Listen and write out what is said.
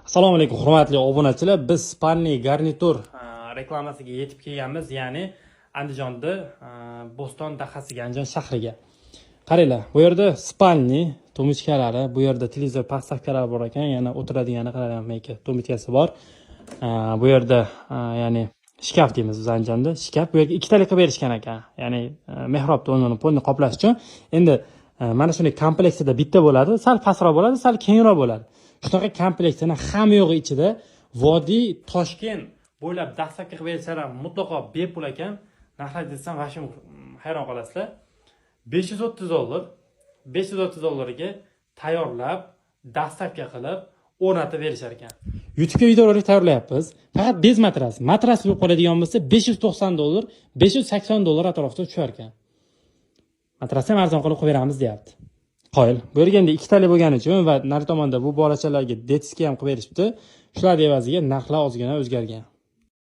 Assalomu alaykum, hurmatli obunachilar. Biz спальный garnitur reklamasiga yetib kelganmiz, ya'ni Andijonda Bo'ston dahasiga, Andijon shahriga. Qaranglar, bu yerda спальный tumbuchkalari, bu yerda televizor подставка lari bor ekan, yana o'tiradigan anaqalar tumbuchkasi bor. Bu yerda ya'ni shkaf deymiz biz Andijonda, shkaf. Bu yerga ikkitalik qilib berishgan ekan, ya'ni mehrobni o'rnini polni qoplash uchun. Endi mana shunday kompleksida bitta bo'ladi, sal pastroq bo'ladi, sal kengroq bo'ladi. Shunaqa kompleksini hamma yo'g'i ichida vodiy Toshkent bo'ylab доставка qilib berishlar ham mutlaqo bepul ekan. Narxlar desam вообще hayron qolasizlar. $530, $530 ga tayyorlab, доставка qilib, o'rnatib berishar ekan. YouTube'ga videorolik tayyorlayapmiz. Faqat без matras. Matras bo'lib qoladigan bo'lsa $590, $580 atrofida tushar ekan. Matrasni ham arzon qilib qo'yib beramiz deyapti. Qoyil. Bu yerga endi ikkitalik bo'lgani uchun va nari tomonda bu bolachalarga детский ham qilib berishibdi. Shular evaziga narxlar ozgina o'zgargan.